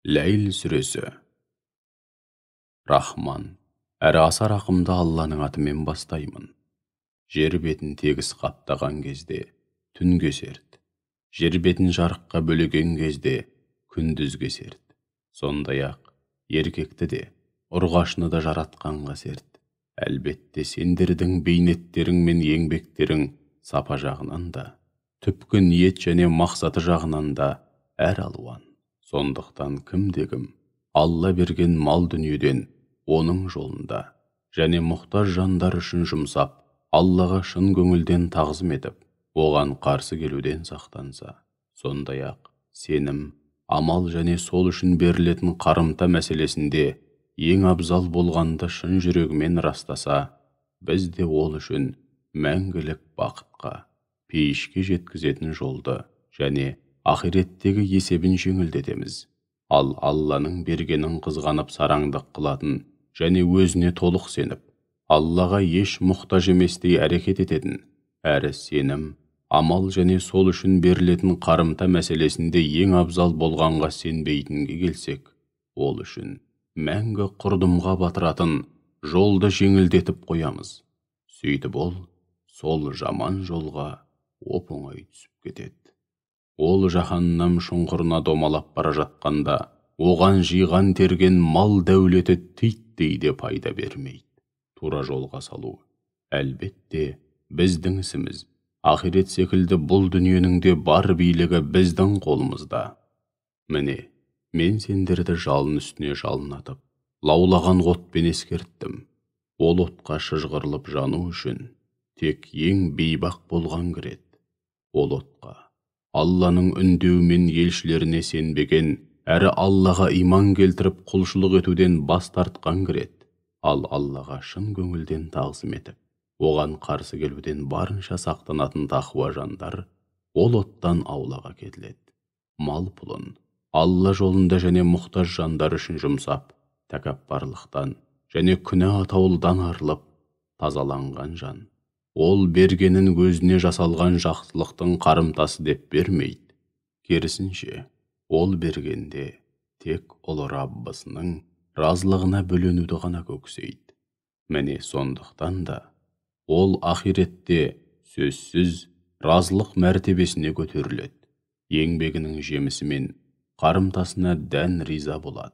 Ләйл сүресі. Рахман, әрі аса рақымды Алланың атымен бастаймын. Жер бетін тегіс қаптаған кезде түнге серт, жер бетін жарыққа бөлеген кезде күндізге серт. Сондай-ақ еркекті де, ұрғашыны да жаратқанға серт. Әлбетте сендердің бейнеттерің мен еңбектерің сапа жағынан да, түпкі ниет және мақсаты жағынан да әр алуан. Сондықтан кімде-кім Алла берген мал дүниеден оның жолында және мұқтаж жандар үшін жұмсап, Аллаға шын көңілден тағзым етіп, оған қарсы келуден сақтанса, сондай-ақ сенім, амал және сол үшін берілетін қарымта мәселесінде ең абзал болғанды шын жүрегімен растаса, біз де ол үшін мәңгілік бақытқа, пейішке жеткізетін жолды және ақиреттегі есебін жеңілдетеміз. Ал Алланың бергенін қызғанып сараңдық қылатын және өзіне толық сеніп, Аллаға еш мұқтаж еместей әрекет ететін, әрі сенім, амал және сол үшін берілетін қарымта мәселесінде ең абзал болғанға сенбейтінге келсек, ол үшін мәңгі құрдымға батыратын жолды жеңілдетіп қоямыз. Сөйтіп ол сол жаман жолға оп-оңай түсіп кетеді. Ол жаһаннам шұңқырына домалап бара жатқанда, оған жиған терген мал дәулеті титтей де пайда бермейді. Тура жолға салу, әлбетте, біздің ісіміз. Ақирет секілді бұл дүниенің де бар билігі біздің қолымызда. Міне, мен сендерді жалын үстіне жалын атып, лаулаған отпен ескерттім. Ол отқа шыжғырылып жану үшін тек ең бейбақ болған кіреді. Ол отқа Алланың үндеуімен елшілеріне сенбеген, әрі Аллаға иман келтіріп құлшылық етуден бас тартқан кіреді. Ал Аллаға шын көңілден тағзым етіп, оған қарсы келуден барынша сақтанатын тақуа жандар ол оттан аулаға кетіледі. Мал пұлын Алла жолында және мұқтаж жандар үшін жұмсап, тәкаппарлықтан және күнә атаулыдан арылып, тазаланған жан ол бергенін өзіне жасалған жақсылықтың қарымтасы деп бермейді. Керісінше, ол бергенде тек ұлы Раббысының разылығына бөленуді ғана көксейді. Міне сондықтан да ол ақиретте сөзсіз разылық мәртебесіне көтеріледі. Еңбегінің жемісімен қарымтасына дән риза болады.